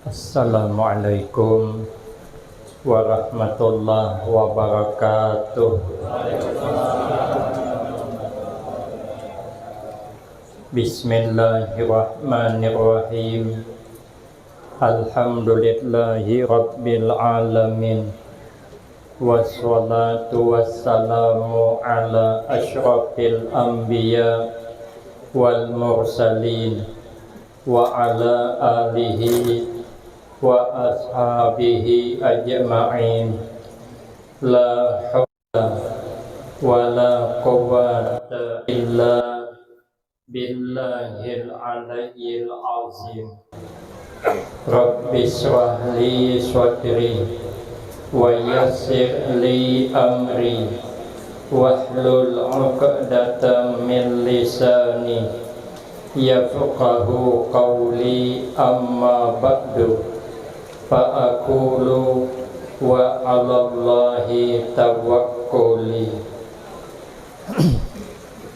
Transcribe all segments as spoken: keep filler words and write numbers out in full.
Assalamualaikum warahmatullahi wabarakatuh. Bismillahirrahmanirrahim. Alhamdulillahi rabbil alamin. Wassalatu wassalamu ala asyrafil anbiya wal mursalin wa ala alihi wa ashabihi ajma'in. La haula wa la quwwata illa billahil aliyyil azim. Rabbi shrah li sadri wa yassir li amri wahlul 'uqdatam min lisani yafqahu qawli, amma ba'du, fa aqulu wa 'alallahi tawakkuli.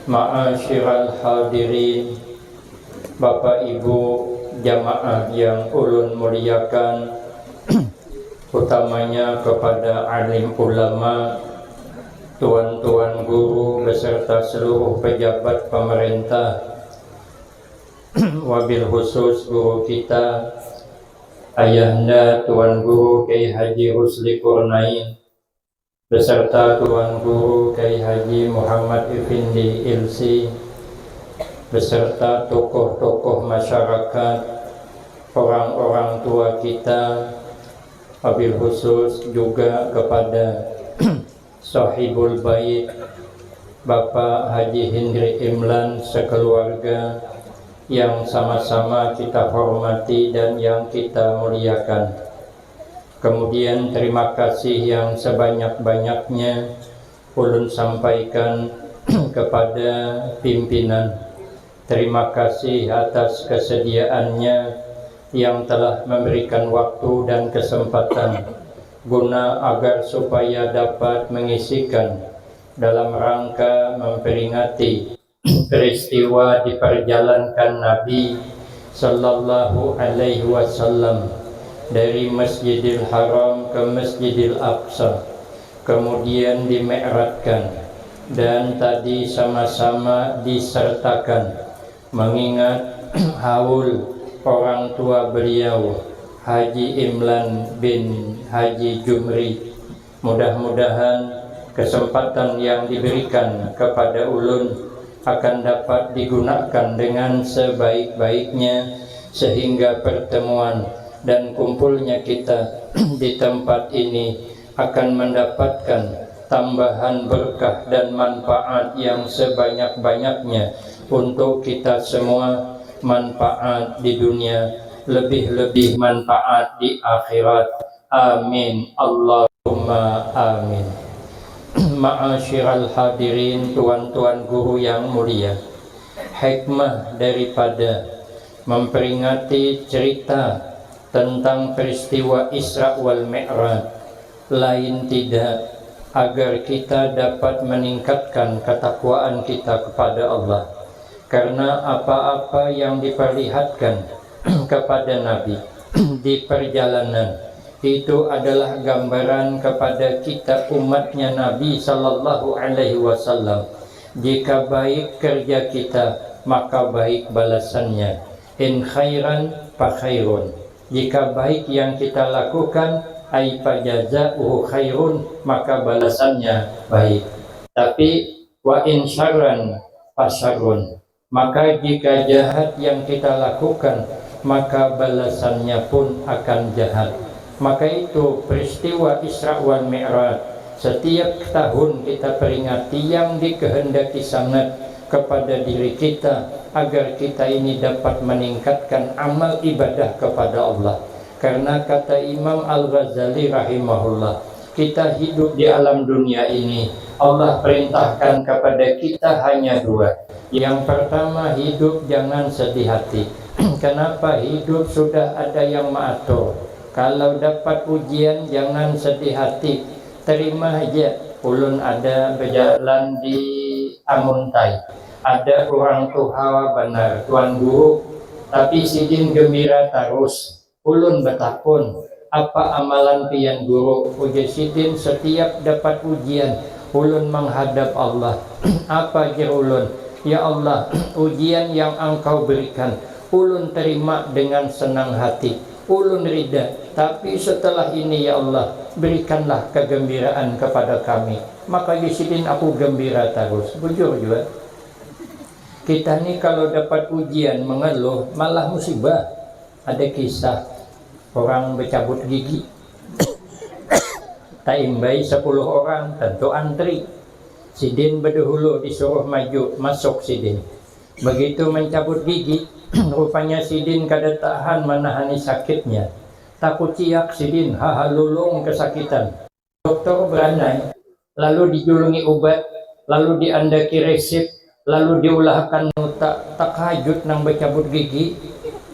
Ma'asyiral hadirin, Bapak Ibu jamaah yang ulun muliakan, utamanya kepada alim ulama, tuan-tuan guru beserta seluruh pejabat pemerintah, wabil khusus guru kita, Ayahanda Tuan Guru Kiai Haji Rusli Kurnain, beserta Tuan Guru Kiai Haji Muhammad Effendi Ilsi, beserta tokoh-tokoh masyarakat, orang-orang tua kita, wabil khusus juga kepada Sohibul Bait, Bapak Haji Hindri Imlan sekeluarga yang sama-sama kita hormati dan yang kita muliakan. Kemudian terima kasih yang sebanyak-banyaknya ulun sampaikan kepada pimpinan. Terima kasih atas kesediaannya yang telah memberikan waktu dan kesempatan guna agar supaya dapat mengisikan dalam rangka memperingati peristiwa diperjalankan Nabi Sallallahu Alaihi Wasallam dari Masjidil Haram ke Masjidil Aqsa, kemudian dimi'rajkan, dan tadi sama-sama disertakan mengingat haul orang tua beliau, Haji Imlan bin Haji Jumri. Mudah-mudahan kesempatan yang diberikan kepada ulun akan dapat digunakan dengan sebaik-baiknya, sehingga pertemuan dan kumpulnya kita di tempat ini akan mendapatkan tambahan berkah dan manfaat yang sebanyak-banyaknya untuk kita semua, manfaat di dunia, lebih-lebih manfaat di akhirat. Amin, Allahumma amin. Ma'asyiral hadirin, tuan-tuan guru yang mulia, hikmah daripada memperingati cerita tentang peristiwa Isra wal Mi'raj lain tidak agar kita dapat meningkatkan ketakwaan kita kepada Allah, karena apa-apa yang diperlihatkan kepada Nabi di perjalanan itu adalah gambaran kepada kita umatnya Nabi Sallallahu Alaihi Wasallam. Jika baik kerja kita, maka baik balasannya. In khairan fa khairun. Jika baik yang kita lakukan, ai fa jazauhu khairun, maka balasannya baik. Tapi wa in syarran fa syarrun. Maka jika jahat yang kita lakukan, maka balasannya pun akan jahat. Maka itu peristiwa Isra wal Mi'raj. Setiap tahun kita peringati yang dikehendaki sangat kepada diri kita agar kita ini dapat meningkatkan amal ibadah kepada Allah. Karena kata Imam Al-Ghazali rahimahullah, kita hidup di alam dunia ini, Allah perintahkan kepada kita hanya dua. Yang pertama, hidup jangan sedih hati. Kenapa? Hidup sudah ada yang mengatur. Kalau dapat ujian, jangan sedih hati. Terima aja. Ulun ada berjalan di Amuntai. Ada orang tuha banar, Tuan Guru. Tapi sidin gembira tarus. Ulun batakun, apa amalan pian guru? Ujar sidin, setiap dapat ujian, ulun manghadap Allah. Apa jar ulun? Ya Allah, ujian yang Angkau berikan, ulun terima dengan senang hati. Ulun rida, tapi setelah ini ya Allah, berikanlah kegembiraan kepada kami. Maka ujar sidin, aku gembira tarus. Bujur jua. Kita ni kalau dapat ujian mengeluh malah musibah. Ada kisah orang becabut gigi. Taimbai sepuluh orang, tentu antri. Sidin bedahulu disuruh maju, masuk sidin. Begitu mencabut gigi, rupanya sidin kada tahan manahani sakitnya. Takuciak sidin, hahalulung kesakitan. Doktor beranai, lalu dijulungi ubat, lalu diandaki resip, lalu diulahakan nota. Takajut nang becabut gigi.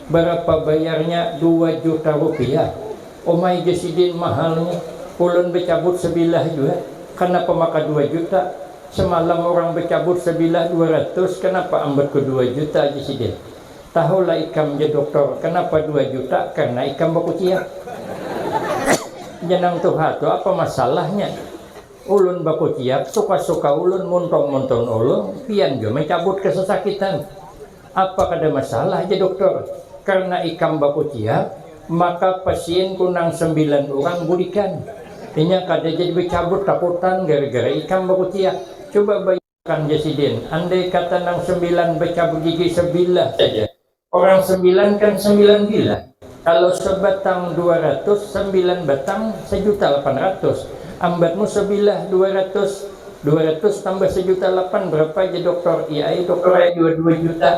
Berapa bayarnya? Dua juta rupiah. Umai jar sidin, mahalnya. Ulun becabut sebilah jua. Kenapa maka dua juta? Semalam orang becabut sebilah dua ratus, kenapa ambatku dua juta jar sidin. Tahulah ikam jar doktor, kenapa dua juta? Karena ikam bakuciak. Jar nang tuha tu, apa masalahnya? Ulun bakuciak, suka-suka ulun, muntong-muntong ulun, pian jua mencabut kesesakitan. Apa kada masalah jar doktor? Karena ikam bakuciak, maka pasienku nang sembilan urang bulikan. Inya kada jadi becabut takutan gara-gara ikam bakuciak. Coba bayangkan jar sidin, andai kata nang sembilan becabut gigi sebilah saja. Orang sembilan kan sembilan bilah. Kalau sebatang dua ratus, sembilan batang sejuta lapan ratus. Ambatmu sebilah dua ratus, dua ratus tambah sejuta lapan berapa jar doktor? Iya ai doktor ai, dua, dua juta.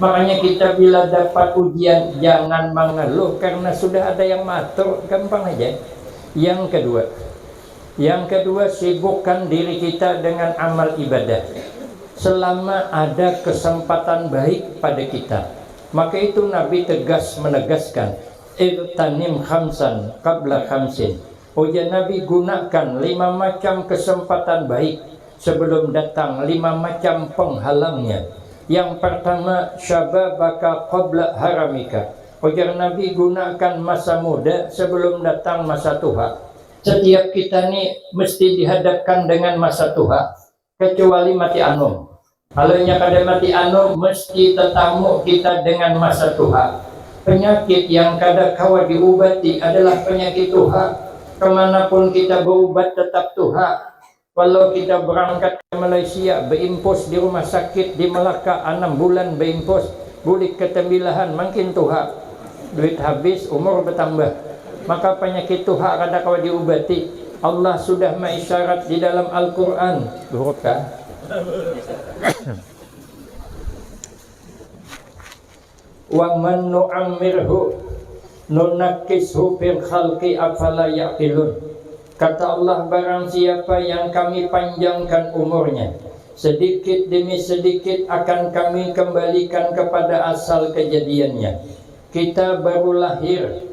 Makanya kita bila dapat ujian, jangan mengeluh karena sudah ada yang mengatur, gampang aja. Yang kedua, yang kedua, sibukkan diri kita dengan amal ibadah. Selama ada kesempatan baik pada kita, maka itu Nabi tegas menegaskan, "Ightanim khamsan qabla khamsin." Ujar Nabi, gunakan lima macam kesempatan baik sebelum datang lima macam penghalangnya. Yang pertama, syababaka qabla haramika. Ujar Nabi, gunakan masa muda sebelum datang masa tuha. Setiap kita ni mesti dihadapkan dengan masa tuha, kecuali mati anum. Kalau inya kada mati anum, mesti tetamu kita dengan masa tuha. Penyakit yang kada kawa diubati adalah penyakit tuha. Kemanapun kita berubat, tetap tuha. Walau kita berangkat ke Malaysia, beimpus di rumah sakit di Melaka, anam bulan beimpus, bulik ke Tembilahan, makin tuha. Duit habis, umur bertambah. Maka penyakit tuha kada kawa diubati. Allah sudah maisyarat di dalam Al-Quran. Duhur kah? "Wa man nu'ammirhu nunakkishu fil khalqi afala ya'qilun." Kata Allah, barang siapa yang Kami panjangkan umurnya, sedikit demi sedikit akan Kami kembalikan kepada asal kejadiannya. Kita baru lahir,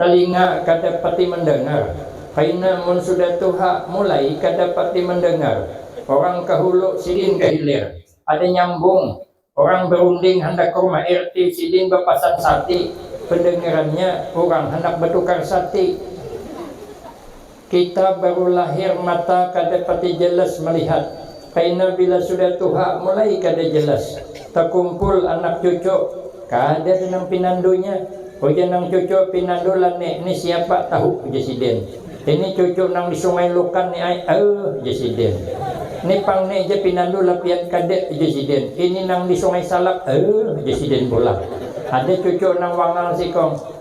telinga kada pati mendengar. Kaina mun sudah tuha, mulai kada pati mendengar. Orang ke hulu, sidin ke hilir. Ada nyambung. Orang berunding handak ke rumah R T, sidin bapasan sati. Pendengarannya, orang handak batukar sati. Kita baru lahir, mata kada pati jelas melihat. Kaina bila sudah tuha, mulai kada jelas. Takumpul anak cucu, kada ada nang pinandunya. Ujar nang cucu, "Pinandu lah, Nek, ni siapa tahu," ujar sidin. "Ini cucu nang di Sungai Lukan ni ai." "Eh," jar sidin. "Ni pang ni ja pinandu lah pian." "Kada," jar sidin. "Ini nang di Sungai Salak." "Eh," jar sidin pulang. Ada cucu nang wangal sikong.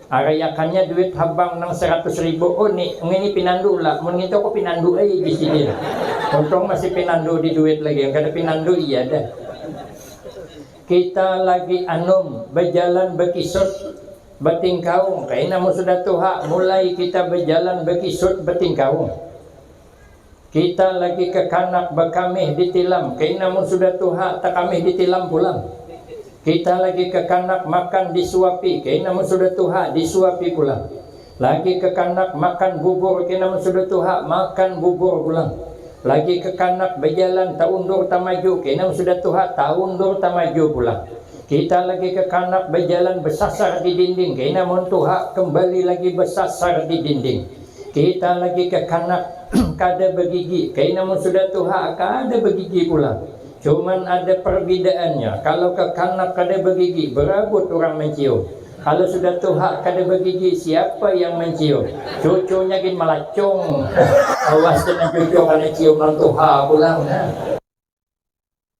Arayakannya duit habang nang seratus ribu. "Oh, ni, ngini pinandu lah. Mun ngintu aku pinandu ai," jar sidin. Untung masih pinandu di duit lagi. Yang kada pinandu, iya dah. Kita lagi anum, bajalan bakisut, batingkaung. Kaina mun sudah tuha, mulai kita bajalan bakisut, batingkaung. Kita lagi kakanak, bakamih, ditilam. Kaina mun sudah tuha, takamih, ditilam pulang. Kita lagi kakanak, makan, disuapi. Kaina mun sudah tuha, disuapi pulang. Lagi kakanak, makan bubur. Kaina mun sudah tuha, makan bubur pulang. Lagi kakanak, bajalan, taundur, tamaju. Kaina mun sudah tuha, taundur, tamaju pulang. Kita lagi kekanak bajalan basasar di dinding, kaina mun tuha kembali lagi basasar di dinding. Kita lagi kekanak kada bagigi, kaina mun sudah tuha kada bagigi pulang. Cuman ada perbedaannya, kalau kekanak kada bagigi, barabut urang mancium. Kalau sudah tuha kada bagigi, siapa yang mancium? Cucunya gin malacung. Awas kena cucu kada cium nang tuha pulang, nah.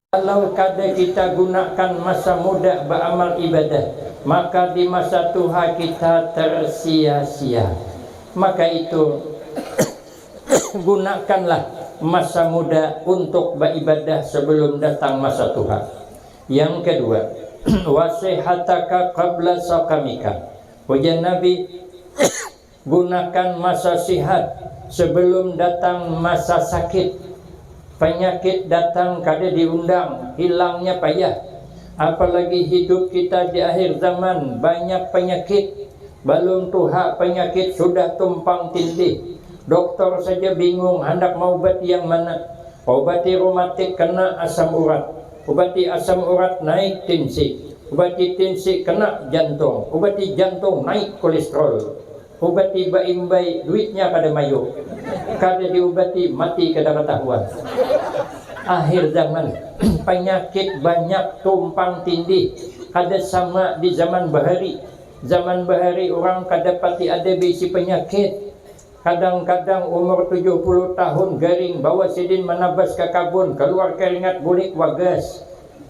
Kalau kada kita gunakan masa muda baamal ibadah, maka di masa tuha kita tersia-sia. Maka itu, gunakanlah masa muda untuk baibadah sebelum datang masa tuha. Yang kedua, wasihataka qabla saqamika. Ujar Nabi, gunakan masa sihat sebelum datang masa sakit. Penyakit datang kada diundang, hilangnya payah. Apalagi hidup kita di akhir zaman, banyak penyakit. Balum tuha penyakit sudah tumpang tindih. Doktor saja bingung handak maubat yang mana. Ubati rematik kena asam urat. Ubati asam urat naik tinsi. Ubati tinsi kena jantung. Ubati jantung naik kolesterol. Ubati baimbai duitnya kada mayu. Kada diubati mati kada katahuan. Akhir zaman, penyakit banyak tumpang tindih. Kada sama di zaman bahari. Zaman bahari urang kada pati ada baisi penyakit. Kadang-kadang umur tujuh puluh tahun garing, bawa sidin manabas ka kabun, kaluar keringat bulik wagas.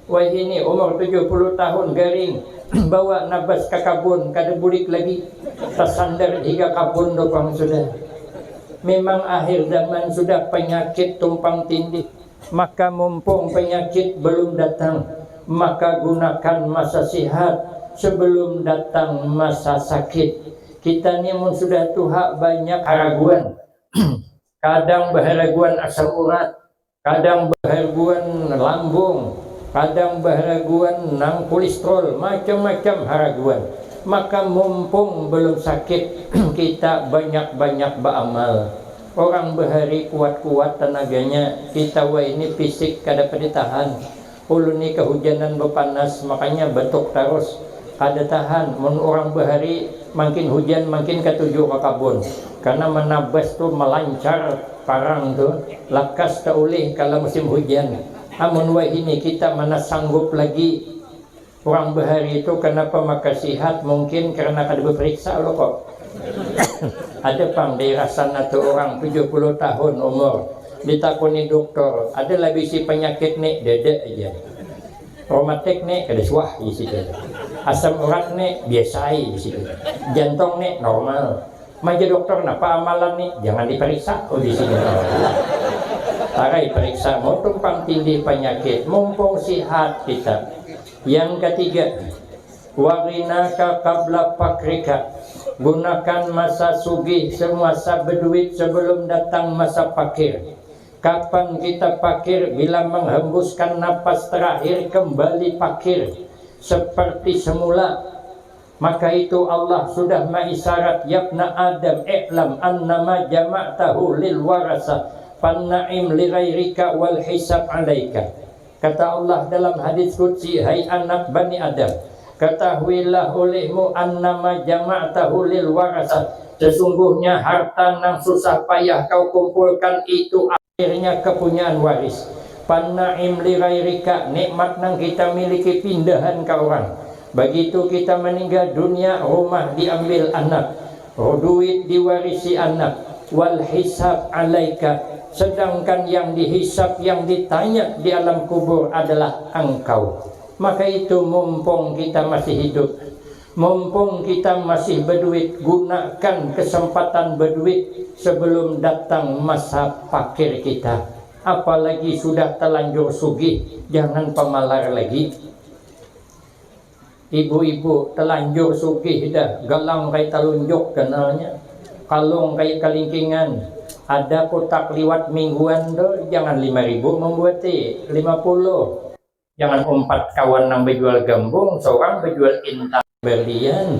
Wahini umur tujuh puluh tahun garing, bawa nabas ka kabun, kada bulik lagi. Tasandar di higa kabun tu pang sudah. Memang akhir zaman sudah, penyakit tumpang tindih. Maka mumpung penyakit belum datang, maka gunakan masa sihat sebelum datang masa sakit. Kita ni mun sudah tuha banyak haraguan. Kadang baharaguan asam urat, kadang baharaguan lambung, kadang baharaguan nang kolesterol, macam-macam haraguan. Maka mumpung belum sakit, kita banyak-banyak baamal. Orang bahari kuat-kuat tanaganya, kita wahini fisik kada pati tahan. Ulun ni kahujanan bapanas, makanya batuk tarus. Kada tahan, mun urang bahari mangkin hujan, mangkin katuju ka kabun. Karena manabas tu malancar parang tu, lakas taulih kala musim hujan. Amun wahini kita mana sanggup lagi. Urang bahari tu kanapa maka sihat, mungkin karena kada bapariksa lo kok. Ada pang daerah sana tu urang tujuh puluh tahun umur, ditakuni doktor, ada lah bisi panyakit ni, dada aja. Rematik ni kada suah di situ. Asam urat ni biasa ai di situ. Jantung ni normal. Maja doktor, napa amalan ni? Jangan dipariksa, oh di situ. Tarai pariksa, mau tumpang tindih panyakit, mumpung sihat kita. Yang katiga, waghinaka qabla fakrika. Gunakan masa sugih, semasa beduit sebelum datang masa fakir. Kapan kita fakir? Bila menghembuskan napas terakhir kembali fakir seperti semula. Maka itu Allah sudah maisyarat, yabna Adam, i'lam annama jama'tahu lil warasa, fannaim li ghairika wal hisab alaika. Kata Allah dalam hadis qudsi, hai anak Bani Adam, ketahuilah olehmu annama jama'tahu lil warasa, sesungguhnya harta nang susah payah kau kumpulkan itu akhirnya kepunyaan waris. Pannaim li ghairika, nikmat nang kita miliki pindahan ka orang. Begitu kita meninggal dunia, rumah diambil anak, duit diwarisi anak, wal hisab alaika, sedangkan yang dihisab, yang ditanya di alam kubur adalah engkau. Maka itu, mumpung kita masih hidup, mumpung kita masih beduit, gunakan kesempatan beduit sebelum datang masa fakir kita. Apalagi sudah telanjur sugih, jangan pamalar lagi. Ibu-ibu telanjur sugih dah, galang kai talunjuk ganalnya, kalung kai kalingkingan, ada kutak liwat mingguan tu, jangan lima ribu membuati, lima puluh. Jangan umpat kawan nang bajual gambung, seorang bajual intang balian.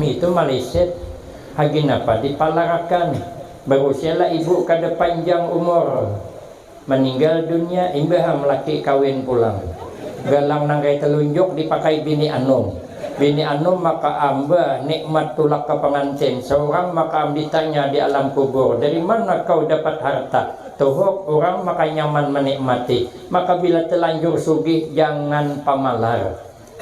Itu malisit. Hagin apa dipalarakan? Barusialah ibu kada panjang umur. Maninggal dunia, imbah am laki kawin pulang. Galang nang kaya telunjuk dipakai bini anum. Bini anum maka amba nikmat tulak ka pangantin. Seorang maka am ditanya di alam kubur, dari mana kau dapat harta? Tuhuk, orang maka nyaman menikmati. Maka bila telanjur sugih, jangan pamalar.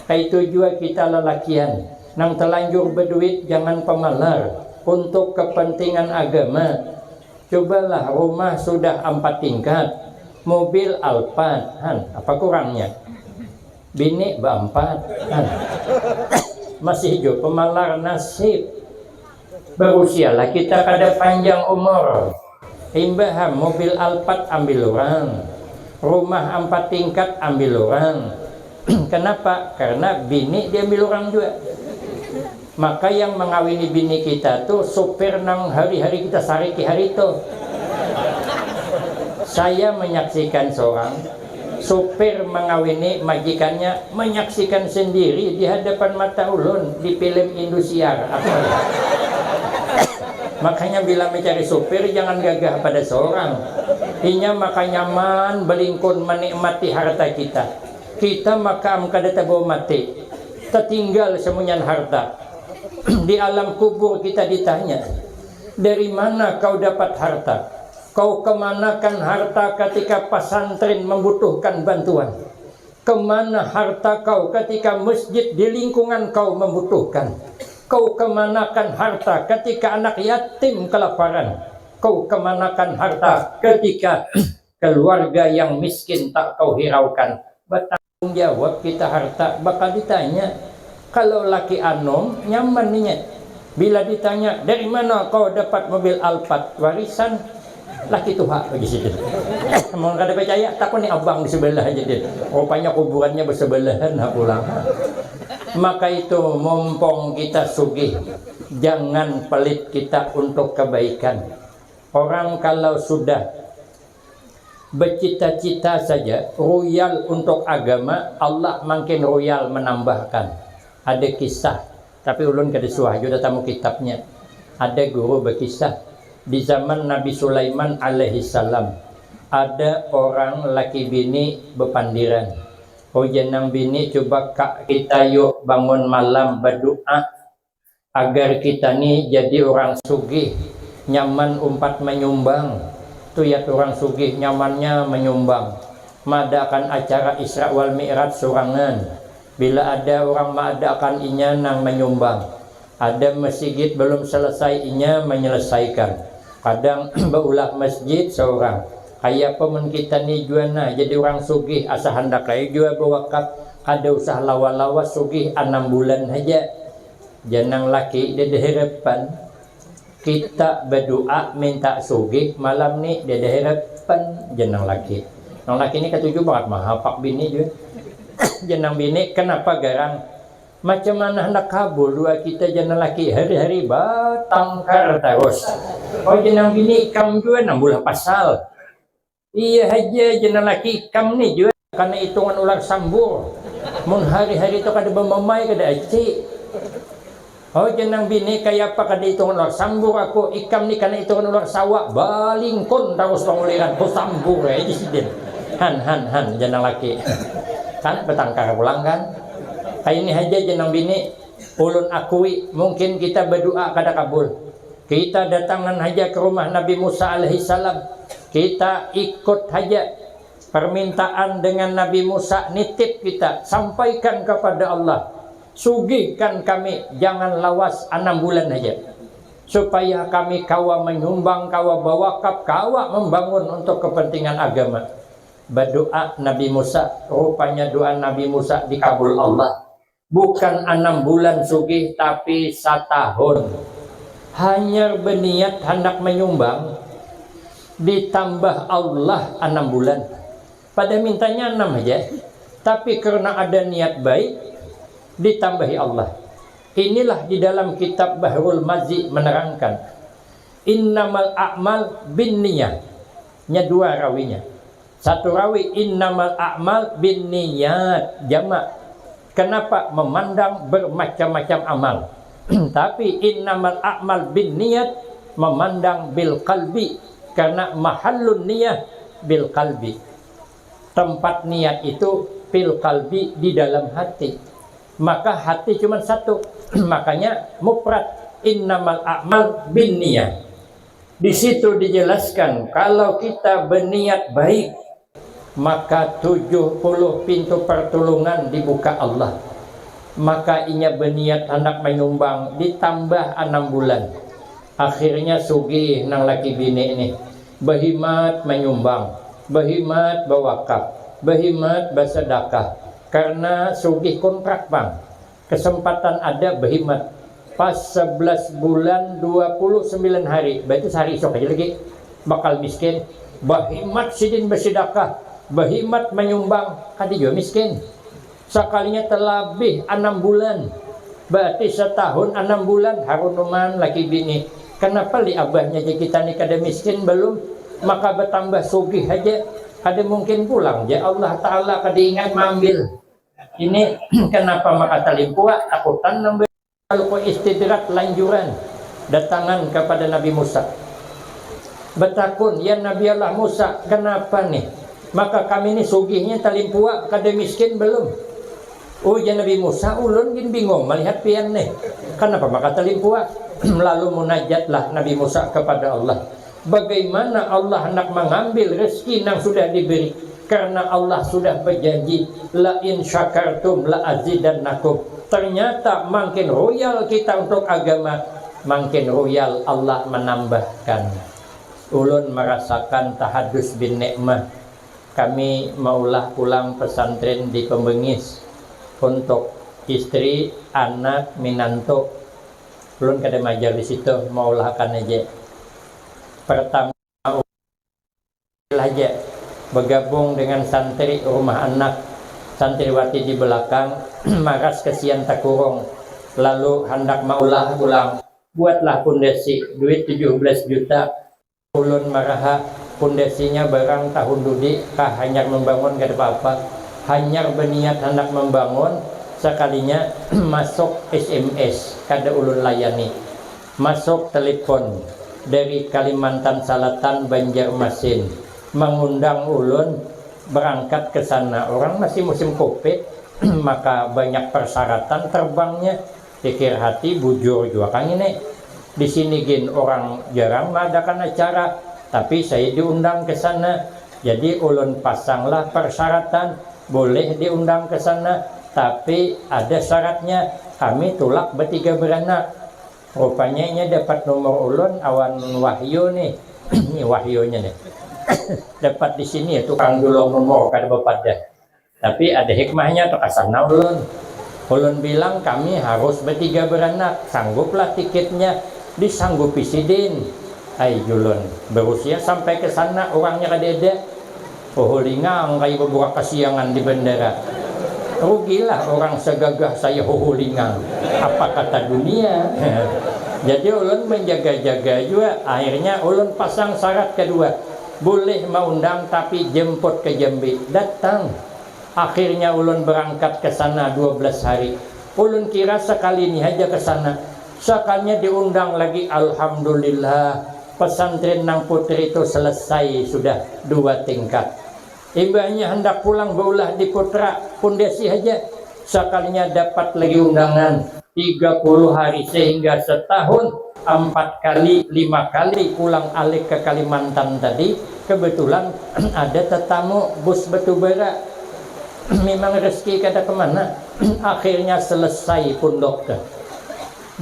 Kaitu jua kita lalakian, nang telanjur beduit jangan pamalar untuk kepentingan agama. Cobalah rumah sudah empat tingkat, mobil Alphard, han, apa kurangnya? Bini beempat, han. Masih jua pemalar nasib. Berusialah kita kada panjang umur. Imbah mobil Alphard ambil orang, rumah empat tingkat ambil orang. Kenapa? Karena bini diambil orang juga. Maka yang mengawini bini kita tu supir nang hari-hari kita sariki hari tu. Saya menyaksikan seorang supir mengawini majikannya, menyaksikan sendiri di hadapan mata ulun di film Indosiar. Apa? Makanya bila mencari supir jangan gagah pada seorang. Inya maka nyaman belingkun menikmati harta kita. Kita maka am kada tabawa mati. Tertinggal semunyan harta. Di alam kubur kita ditanya, dari mana kau dapat harta? Kau kemanakan harta ketika pesantren membutuhkan bantuan? Kemana harta kau ketika masjid di lingkungan kau membutuhkan? Kau kemanakan harta ketika anak yatim kelaparan? Kau kemanakan harta ketika keluarga yang miskin tak kau hiraukan? Bertanggung jawab kita harta, bakal ditanya. Kalau laki anum, nyaman inya. Bila ditanya, dari mana kau dapat mobil Alphard? Warisan laki tuha, bagi sidin. Mun kada percaya, takuni abang di sebelah aja, Din. Rupanya kuburannya bersebelahan, ha, pulang. Maka itu, mumpung kita sugih, jangan pelit kita untuk kebaikan. Orang kalau sudah becita-cita saja, royal untuk agama, Allah makin royal menambahkan. Ada kisah, tapi ulun kada suah jua tamu kitabnya. Ada guru bekisah, di zaman Nabi Sulaiman alaihi salam, ada orang laki bini bepandiran. Ujar nang bini, cuba kak kita yuk bangun malam berdoa agar kita ni jadi orang sugih, nyaman umpat menyumbang. Tuyat orang sugih nyamannya menyumbang. Maadakan acara Isra wal Mi'raj surangan. Bila ada orang maadakan inya nang menyumbang. Ada masigit belum selesai inya menyelesaikan. Kadang baulah masjid seorang. Kayapa mun kita ni jua nah jadi orang sugih asa handak ai jua bawakaf. Kada usah lawa-lawa sugih anam bulan haja. Janang laki dada harapan. Kita badu'a minta sugih malam ni dada harapan janang laki. Nang laki ni katuju bangat mahapak bini jua. Janang bini kenapa garang? Macam mana handak kabul dua kita janang laki hari-hari batangkar tarus. Oh janang bini ikam jua nang bulah pasal. Iya haja, janang laki ikam ni jua kana itungan ular sambur. Mun hari-hari tu kada bamamai kada aci. Oh janang bini kayapa kada itungan ular sambur aku, ikam ni kana itungan ular sawa, balingkun tarus panguliran, ku sambur ai di sidin. Han han han janang laki. Kan batangkar pulang kan. Kaya ini haja janang bini, ulun akui mungkin kita badua kada kabul. Kita datangan haja ka rumah Nabi Musa alaihi salam. Kita ikut haja permintaan dengan Nabi Musa, nitip kita, sampaikan kepada Allah, sugihkan kami, jangan lawas anam bulan haja, supaya kami kawa menyumbang, kawa bawakaf, kawa membangun untuk kepentingan agama. Berdoa Nabi Musa, rupanya doa Nabi Musa dikabul Allah. Bukan anam bulan sugih, tapi satahun. Hanyar baniat handak manyumbang, ditambah Allah anam bulan. Pada mintanya anam haja, tapi karena ada niat baik, ditambahi Allah. Inilah di dalam kitab Bahrul Mazi menerangkan, innamal a'mal bin niyah. Nya dua rawinya. Satu rawi innamal a'mal bin niyat, jamak. Kenapa memandang bermacam-macam amal? Tapi innamal a'mal bin niyat memandang bil qalbi, karena mahallun niyah bil qalbi. Tempat niat itu fil qalbi, di dalam hati. Maka hati cuma satu. Makanya mufrad, innamal a'mal binniyah. Di situ dijelaskan, kalau kita berniat baik, maka tujuh puluh pintu pertolongan dibuka Allah. Maka inya berniat hendak menyumbang, ditambah enam bulan. Akhirnya sugih nang laki bini nih, behimat menyumbang, behimat bewakaf, behimat bersedekah. Karena sugih kontrak pang, kesempatan ada behimat. Pas sebelas bulan dua puluh sembilan hari, berarti sehari isuk aja lagi bakal miskin. Behimat sidin bersedekah, behimat menyumbang, kada jua miskin. Sakalinya telabih enam bulan, berarti setahun enam bulan, harunuman laki bini. Kenapa li abahnya ja kita ni kada miskin belum, maka bertambah sugih aja. Kada mungkin pulang ja Allah Ta'ala kada ingat mambil. Ini kenapa maka talimpua, takutan nambah. Lalu istidrak lanjuran datangan kepada Nabi Musa. Betakun, ya Nabi Allah Musa, kenapa nih? Maka kami ni sugihnya talimpua, kada miskin belum? Ujar Nabi Musa, ulun gin bingung melihat pian nih. Kenapa maka talimpua? Lalu munajatlah Nabi Musa kepada Allah. Bagaimana Allah hendak mengambil rezeki yang sudah diberi? Karena Allah sudah berjanji, la in syakartum la azidannakum. Ternyata makin royal kita untuk agama, makin royal Allah menambahkan. Ulun merasakan tahadus bin nikmah. Kami maulah pulang pesantren di Pembengis untuk istri, anak, minantu. Ulun kada majar di situ, maulahakan aja. Pertama, haja bergabung dengan santri rumah anak, santriwati di belakang, maras kesian takurung, lalu handak maulah pulang. Buatlah pondasi, duit tujuh belas juta. Ulun maraha, pondasinya barang tahun dudi kah hanyar membangun, kada apa-apa. Hanyar beniat handak membangun, sakalinya masuk S M S, kada ulun layani. Masuk telepon dari Kalimantan Salatan, Banjarmasin, mengundang ulun berangkat ke sana. Orang masih musim covid, maka banyak persyaratan terbangnya. Pikir hati, bujur jua kang ini. Di sini gin orang jarang mengadakan acara, tapi saya diundang ke sana. Jadi ulun pasanglah persyaratan, boleh diundang ke sana, tapi ada syaratnya, kami tulak bertiga beranak. Rupanya inya dapat nomor ulun awan Wahyu nih. Ini Wahyunya nih. Dapat di sini ya, tukang julung nomor kada bepadah. Tapi ada hikmahnya tu, kasana ulun. Ulun bilang kami harus bertiga beranak, sangguplah tiketnya. Disanggupi sidin. Ai julun, berusia sampai ke sana, orangnya kadada. Huhulingang kayu beburak kesiangan di bandara. Rugilah orang segagah saya huhulingang. Apa kata dunia? Jadi ulun menjaga-jaga jua. Akhirnya ulun pasang syarat kedua. Boleh maundang tapi jemput ke Jambi. Datang. Akhirnya ulun berangkat ke sana dua belas hari. Ulun kira sekali ini haja ke sana. Sakalinya diundang lagi, alhamdulillah, pesantren nang putri itu selesai sudah dua tingkat. Imbahnya hendak pulang beulah di Putra, pondasi haja. Sakalinya dapat lagi undangan, tiga puluh hari, sehingga setahun empat kali, lima kali pulang alik ke Kalimantan tadi. Kebetulan ada tetamu bus batubara. Memang rezeki kada kemana. Akhirnya selesai pondok tu.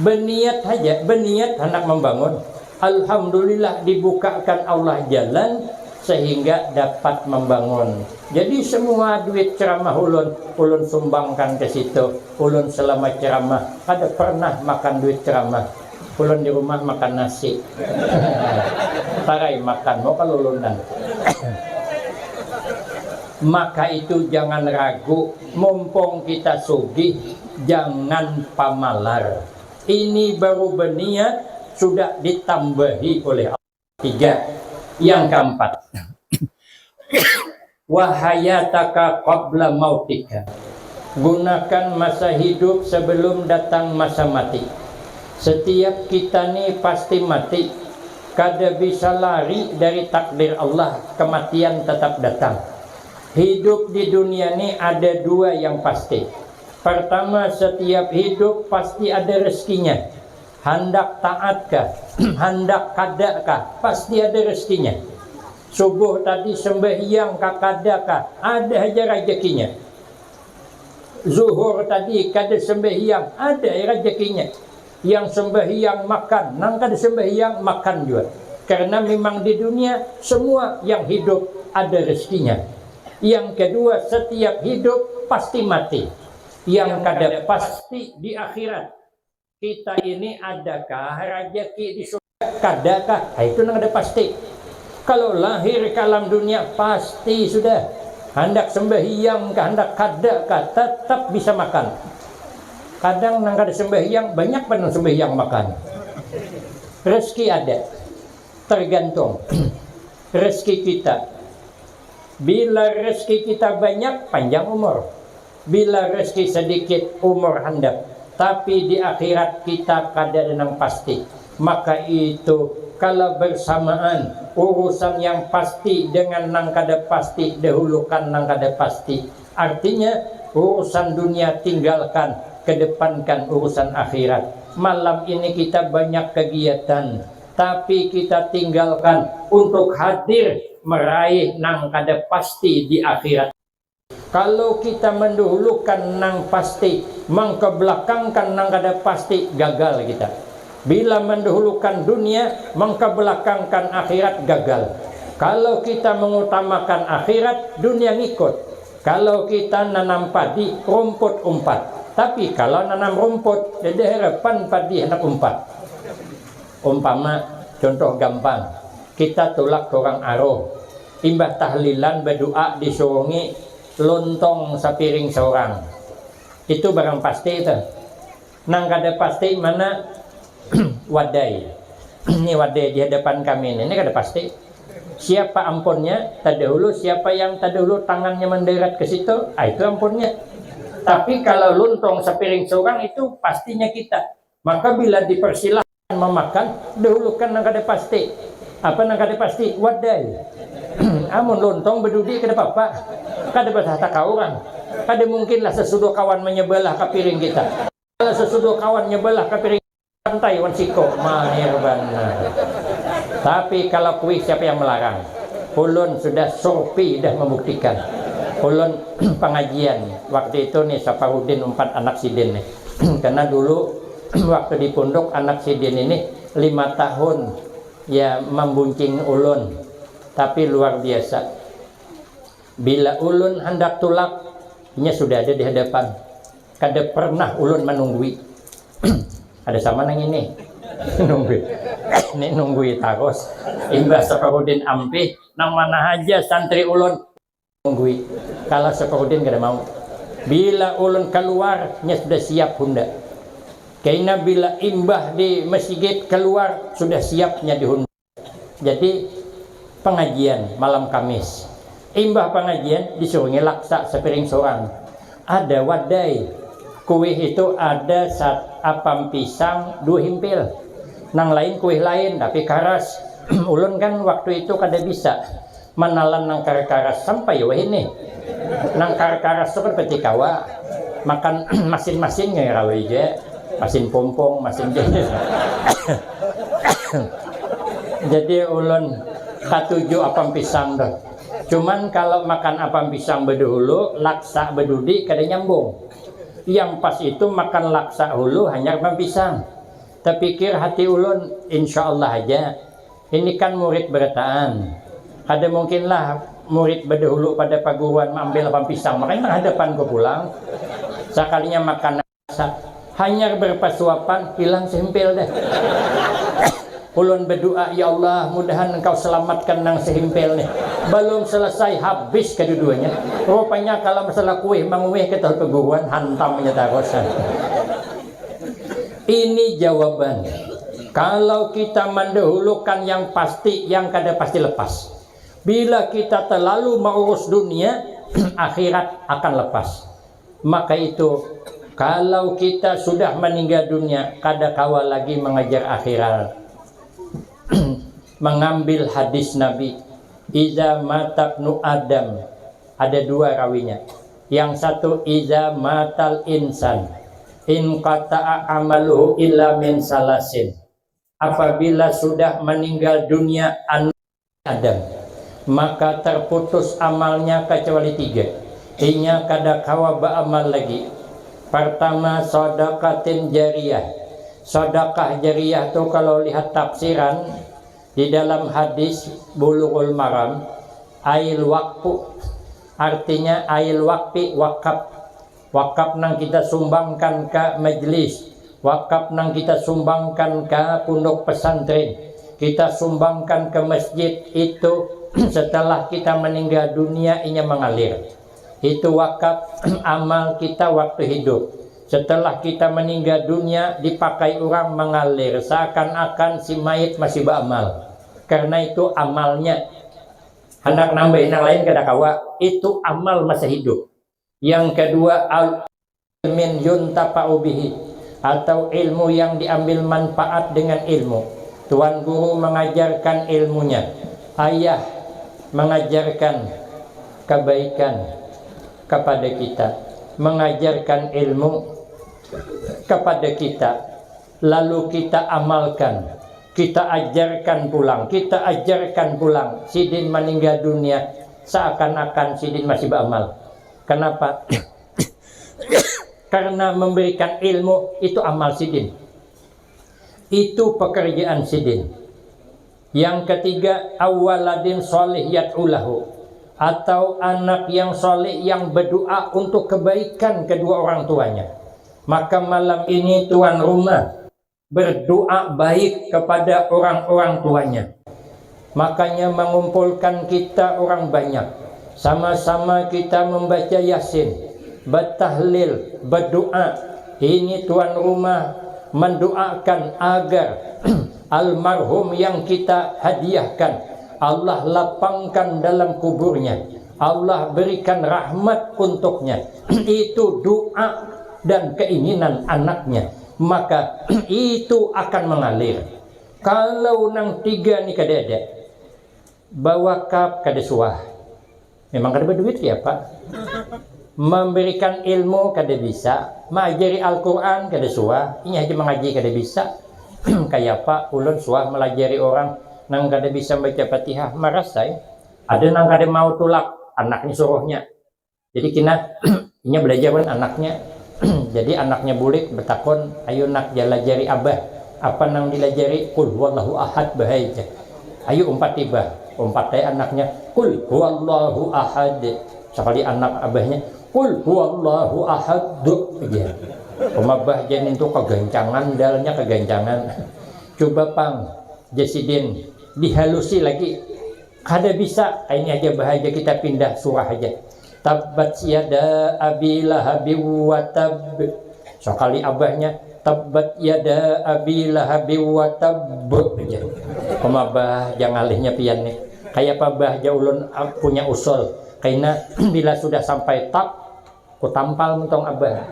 Beniat haja, beniat handak membangun. Alhamdulillah, dibukakan Allah jalan sehingga dapat membangun. Jadi semua duit ceramah ulun, ulun sumbangkan ke situ. Ulun selama ceramah kada pernah makan duit ceramah. Ulun di rumah makan nasi. Tarai makan, mau kalulunan. Maka itu jangan ragu, mumpung kita sugih, jangan pamalar. Ini baru beniat, sudah ditambahi oleh Allah. Tiga. Yang keempat, wahayataka qabla mautika. Gunakan masa hidup sebelum datang masa mati. Setiap kita ni pasti mati. Kada bisa lari dari takdir Allah, kematian tetap datang. Hidup di dunia ni ada dua yang pasti. Pertama, setiap hidup pasti ada rezekinya. Handak taat kah, handak kada kah, pasti ada rezekinya. Subuh tadi sembahyang kah kada kah, ada haja rezekinya. Zuhur tadi kada sembahyang, ada rezekinya. Yang sembahyang makan, nang kada sembahyang makan jua. Karena memang di dunia semua yang hidup ada rezekinya. Yang kedua, setiap hidup pasti mati. Yang kada pasti di akhirat. Kita ini adakah rajaki di surga? Kadakah? Ah, itu nang kada pasti. Kalau lahir ke alam dunia, pasti sudah. Handak sembahyang kah, handak kada kah, tetap bisa makan. Kadang nang kada sembahyang, banyak pang nang sembahyang makan. Rezeki ada. Tergantung rezeki kita. Bila rezeki kita banyak, panjang umur. Bila rezeki sedikit, umur handap. Tapi di akhirat kita kada ada nang pasti. Maka itu, kalau bersamaan urusan yang pasti dengan nang kada pasti, dahulukan nang kada pasti. Artinya, urusan dunia tinggalkan, kedepankan urusan akhirat. Malam ini kita banyak kegiatan, tapi kita tinggalkan untuk hadir meraih nang kada pasti di akhirat. Kalau kita mendahulukan nang pasti, mengkebelakangkan nang kada pasti, gagal kita. Bila mendahulukan dunia, mengkebelakangkan akhirat, gagal. Kalau kita mengutamakan akhirat, dunia ngikut. Kalau kita nanam padi, rumput umpat. Tapi kalau nanam rumput, ada harapan padi handak umpat. Umpama, contoh gampang, kita tulak ka urang aruh, imbah tahlilan badu'a disurungi lontong sapiring saurang. Itu barang pasti itu. Nang kada pasti mana? Wadai. Ini wadai di hadapan kami ini, ini kada pasti. Siapa ampunnya terdahulu, siapa yang terdahulu tangannya mendarat ke situ, ah, itu ampunnya. Tapi kalau lontong sapiring saurang, itu pastinya kita. Maka bila dipersilahkan memakan, dahulukan nang kada pasti. Apa nang kada pasti? Wadai. Amun lontong badudi kada papa. Kada basah takauran. Kada mungkinlah sesudah kawan menyebelah ka piring kita. Kalau sesudah kawan nyebelah ka piring, pantai wan siko, mahir banar. Tapi kalau kuih, siapa yang melarang? Ulun sudah survei, dah membuktikan. Ulun pengajian waktu itu nih, Saparudin umpat anak sidin nih. Karena dulu waktu di pondok, anak sidin ini lima tahun ya membuncing ulun. Tapi luar biasa. Bila ulun handak tulak, inya sudah ada di hadapan. Kada pernah ulun manunggui. Ada sama nang ini. Nunggui. Ini nunggui tarus. Imbah Saparudin ampih, nang mana haja santri ulun nunggui. Kalau Saparudin kada mau. Bila ulun kaluar, nya sudah siap Honda. Kaina bila imbah di masigit kaluar, sudah siap nya di Honda. Jadi, pengajian malam Kamis. Imbah pengajian, disurungi laksa sapiring surang. Ada wadai. Kuih itu ada sat-, apam pisang, dua himpil. Nang lain kuih lain, tapi karas. Ulun kan waktu itu kada bisa manalan nang karas-karas sampai wahini. Nang karas-karas tu kan pati kawa. Makan masin-masin ngaran ja. Masin pompong, masin jenis. Jadi ulun katuju apam pisang tu. Cuman kalau makan apam pisang badahulu, laksa badudi, kada nyambung. Yang pas itu makan laksa hulu, hanyar apam pisang. Tapikir hati ulun, insya Allah haja. Ini kan murid barataan. Kada mungkinlah murid badahulu pada paguruan maambil apam pisang. Makanya nang hadapan ku pulang. Sakalinya makan laksa, hanyar berpasuapan, hilang sahimpil dah. Ulun badua, "Ya Allah, mudahan Engkau selamatkan nang sahimpil nih." Balum selesai, habis kadua-duanya. Rupanya kalau masalah kuih manguih, katahu paguruan, hantam nya tarus. Ini jawaban. Kalau kita mendahulukan yang pasti, yang kada pasti lepas. Bila kita terlalu mengurus dunia, akhirat akan lepas. Maka itu, kalau kita sudah meninggal dunia, kada kawa lagi mengejar akhirat. Mengambil hadis Nabi, "Iza matabnu Adam, Ada dua rawinya. Yang satu, iza matal insan inqata'a amaluhu illa min salasin. Apabila sudah meninggal dunia anak Adam, maka terputus amalnya kecuali tiga. Inya kada kawa baamal lagi. Pertama, sadaqatin jariyah. Sadaqah jariyah tu kalau lihat tafsiran di dalam hadis Bulughul Maram, ail wakfu, artinya ail wakfi, wakaf. Wakaf nang kita sumbangkan ka majelis, wakaf nang kita sumbangkan ka pondok pesantren, kita sumbangkan ke masjid, itu setelah kita meninggal dunia inya mengalir. Itu wakaf amal kita waktu hidup. Setelah kita meninggal dunia, dipakai orang mengalir seakan-akan si mayit masih beramal. Karena itu amalnya. Hendak nambahi nang lain kada kawa, itu amal masa hidup. Yang kedua, al ilmin yuntafa'u bihi, atau ilmu yang diambil manfaat dengan ilmu. Tuan guru mengajarkan ilmunya, ayah mengajarkan kebaikan kepada kita, mengajarkan ilmu kepada kita, lalu kita amalkan, kita ajarkan pulang, kita ajarkan pulang. Sidin meninggal dunia seakan-akan sidin masih beramal. Kenapa? Karena memberikan ilmu itu amal sidin. Itu pekerjaan sidin. Yang ketiga, awaladin solih yad'ulahu, atau anak yang soleh yang berdoa untuk kebaikan kedua orang tuanya. Maka malam ini tuan rumah berdoa baik kepada orang-orang tuanya. Makanya mengumpulkan kita orang banyak, sama-sama kita membaca Yasin, bertahlil, berdoa. Ini tuan rumah mendoakan agar almarhum yang kita hadiahkan, Allah lapangkan dalam kuburnya, Allah berikan rahmat untuknya. Itu doa dan keinginan anaknya, maka itu akan mengalir. Kalau nang tiga ni kada ada, bawakaf kada suah. Memang kada berduit ya, Pak. Memberikan ilmu kada bisa, mengajari Al-Quran kada suah, ini aja mengaji kada bisa. Kayak apa ulun suah melajari orang nang kada bisa baca Fatihah, marasai. Ada nang kada mau tulak, anaknya suruhnya. Jadi kina, inya belajar wan anaknya. Jadi anaknya bulik betakon, ayo nak, jalajari abah. Apa nang dilajari? Kul huwallahu ahad bahai ja. Ayo umpat tiba, umpat ai anaknya. Kul huwallahu ahad. Sekali anak abahnya, kul huwallahu ahad ja. Pemabah janin tu kegancangan, dalnya kegancangan. Coba pang, jasidin, dihalusi lagi. Kada bisa, ini aja bahaja kita pindah surah aja. Tabbat yada abi lahabi wa tab. Sekali abahnya, tabbat yada abi lahabi wa tab aja. Pemabah jangalihnya pian nih. Kayak apa bah ja ulun punya usul. Kaina bila sudah sampai tab, ku tampal mentong abah.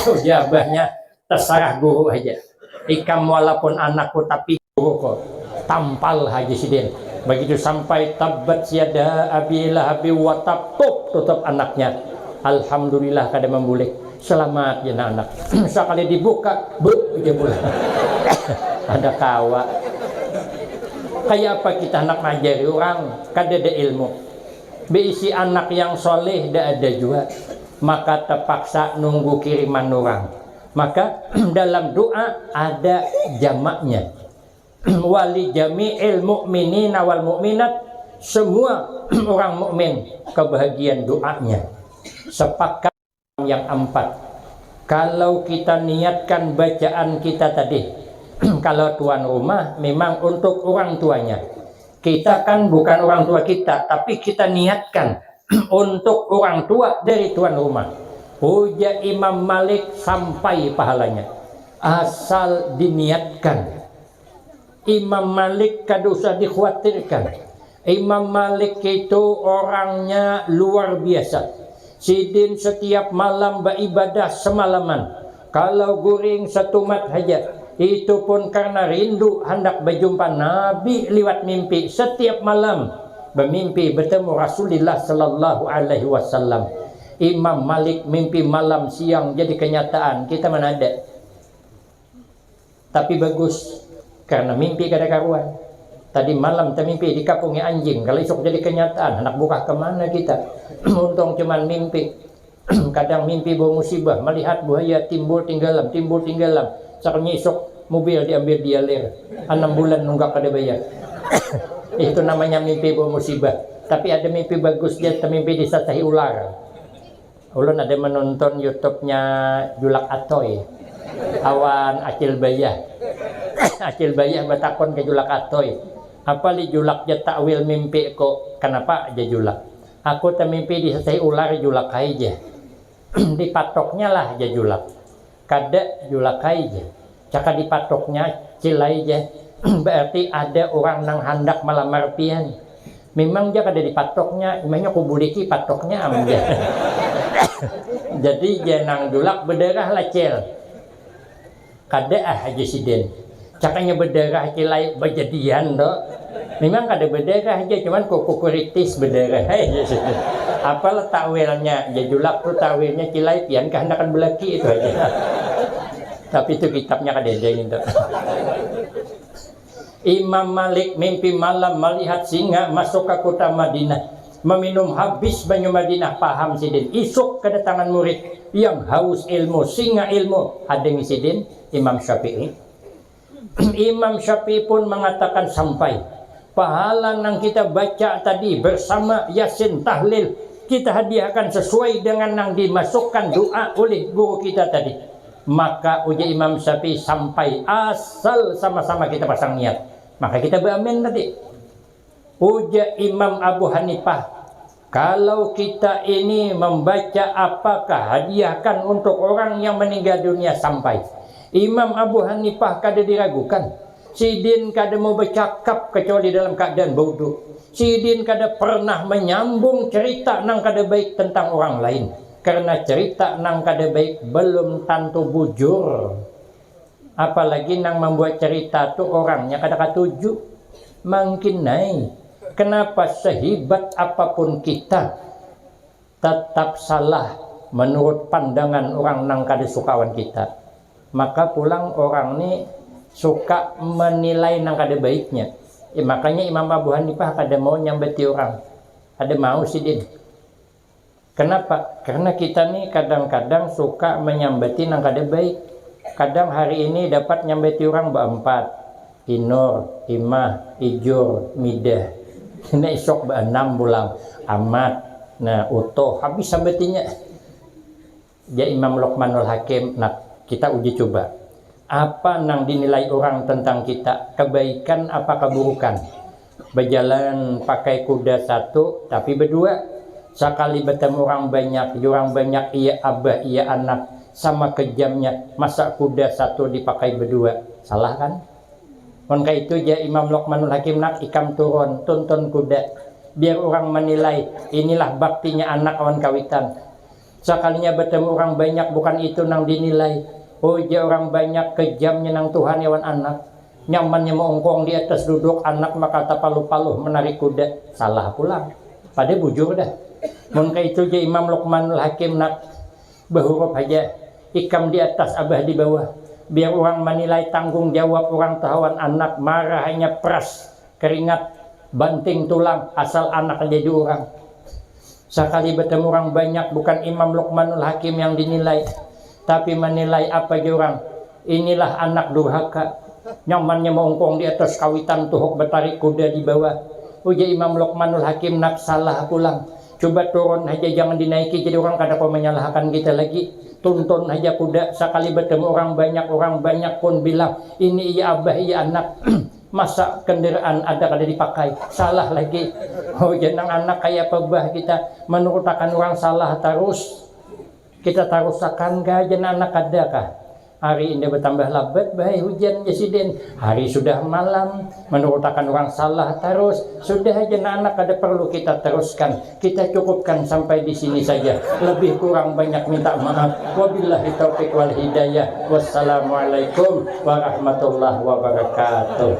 Ujar abahnya, terserah guru aja. Ikam walaupun anakku tapi guru kok. Tampal haji sidin. Begitu sampai tabbat yada abi lahabi wa tab, tup, tutup anaknya. Alhamdulillah kada membulik. Selamat ya anak. Sekali dibuka, bu, dia pulang. Ada kawa. Kayak apa kita anak ngajari orang, kada ada ilmu. Beisi anak yang soleh, dah ada juga. Maka terpaksa nunggu kiriman orang. Maka dalam doa ada jamaknya. Wali jami'il mu'minina wal mu'minat, semua orang mukmin kebahagiaan doanya. Sepakat yang empat. Kalau kita niatkan bacaan kita tadi, kalau tuan rumah memang untuk orang tuanya. Kita kan bukan orang tua kita, tapi kita niatkan untuk orang tua dari tuan rumah. Ujar Imam Malik sampai pahalanya. Asal diniatkan. Imam Malik kada usah dikhawatirkan. Imam Malik itu orangnya luar biasa. Sidin setiap malam beribadah semalaman. Kalau guring setumat haja, itu pun karena rindu hendak berjumpa Nabi liwat mimpi setiap malam. Bamimpi bertemu Rasulillah sallallahu alaihi wasallam. Imam Malik mimpi malam siang jadi kenyataan. Kita mana ada. Tapi bagus karena mimpi kada karuan. Tadi malam tamimpi dikapungi anjing, kalau isuk jadi kenyataan, anak bukah kemana kita? Untung cuman mimpi. Kadang mimpi bawa musibah, melihat buaya timbul tinggalam, timbul tinggalam. Sakalinya isuk mobil diambil dialir, enam bulan nunggak kada bayar. Itu namanya mimpi bawa musibah. Tapi ada mimpi bagus, dia tamimpi disasahi ular. Ulun ada menonton YouTube-nya Julak Atoy awan Acil Bayah. Acil Bayah batakun ke Julak Atoy, apa li Julak ja takwil mimpi ko? Kenapa aja Julak? Aku tamimpi disasahi ular, Julak ai ja. Dipatoknya lah ja Julak. Kada, Julak ai ja. Caka dipatoknya, Cil ai ja. Berarti ada orang nang handak malamar pian. Memang ja kada dipatoknya, imahnya kubuliki patoknya am ja. Jadi ja nang Julak bedarah lah, Cil. Kada ah aja sidin. Cakanya bedarah, Cil ai, bajadian do. Memang kada bedarah aja, cuman kukukuritis bedarah aja sidin. Apalah takwilnya, ja Julak tu takwilnya, Cil ai, pian kehendakan belaki itu aja. Tapi itu kitabnya kada ada gitu. Imam Malik mimpi malam melihat singa masuk ke kota Madinah, meminum habis banyu Madinah, paham sidin. Isuk kedatangan murid yang haus ilmu, singa ilmu, hadangi sidin Imam Syafi'i. Imam Syafi'i pun mengatakan, sampai pahala nang kita baca tadi bersama Yasin, tahlil, kita hadiahkan sesuai dengan nang dimasukkan doa oleh guru kita tadi. Maka ujar Imam Syafi'i, sampai, asal sama-sama kita pasang niat, maka kita beramin tadi. Ujar Imam Abu Hanifah, kalau kita ini membaca apakah hadiahkan untuk orang yang meninggal dunia, sampai. Imam Abu Hanifah kada diragukan. Sidin kada mau bercakap kecuali dalam keadaan baudu. Sidin kada pernah menyambung cerita nang kada baik tentang orang lain, karena cerita nang kada baik belum tantu bujur. Apalagi nang membuat cerita tu orangnya kada katuju. Mangkin ai, kenapa sehibat apapun kita, tetap salah menurut pandangan orang nang kada sukawan kita. Maka pulang orang ni suka menilai nang kada baiknya. Ya, makanya Imam Abu Hanifah kada mau nyambati orang. Kada mau sidin. Kenapa? Karena kita ni kadang-kadang suka menyambati nang kada baik. Kadang hari ini dapat nyambati orang baempat, Inur, Imah, Ijur, Midah. Nah, isuk baenam pulang, Amat, nah, Utuh, habis sambatinya. Ja Imam Luqmanul Hakim, nah, kita uji coba. Apa nang dinilai orang tentang kita, kebaikan apa keburukan? Bajalan pakai kuda satu, tapi berdua. Sakali bertemu orang banyak, orang banyak iya abah, iya anak, sama kejamnya, masa kuda satu dipakai berdua? Salah kan? Mun kaitu ja Imam Luqmanul Hakim, nak, ikam turun, tuntun kuda. Biar orang menilai, inilah baktinya anak awan kawitan. Sakalinya bertemu orang banyak, bukan itu nang dinilai. Oh, ja orang banyak, kejamnya nang Tuhan awan anak. Nyamannya maungkung di atas duduk, anak maka tapaluh-paluh menarik kuda. Salah pulang. Pada bujur dah. Mun kaitu ja Imam Luqmanul Hakim, nak, bahurup haja. Ikam di atas, abah di bawah. Biar orang menilai tanggung jawab orang tuh awan anak, marah hanya peras, keringat, banting tulang, asal anak jadi orang. Sakali bertemu orang banyak, bukan Imam Luqmanul Hakim yang dinilai, tapi menilai apa ja orang. Inilah anak durhaka. Nyamannya maungkung di atas kawitan, tuhuk batarik kuda di bawah. Ujar Imam Luqmanul Hakim, nak, salah pulang. Coba turun haja, jangan dinaiki, jadi orang kada kawa menyalahkan kita lagi. Tuntun haja kuda, sakali bertemu orang banyak, orang banyak pun bilang, ini iya abah, iya anak. Masa kendaraan ada kada dipakai? Salah lagi. Oh, janang anak, kaya apa bah kita menurutakan orang salah tarus? Kita tarusakan kah, janang anak, kada kah? Hari indah bertambah labat, bahai hujan, ja sidin. Hari sudah malam, menurutakan orang salah tarus. Sudah, janang anak, kada perlu kita teruskan. Kita cukupkan sampai di sini saja. Lebih kurang banyak minta maaf. Wabillahi taufiq wal hidayah. Wassalamualaikum warahmatullahi wabarakatuh.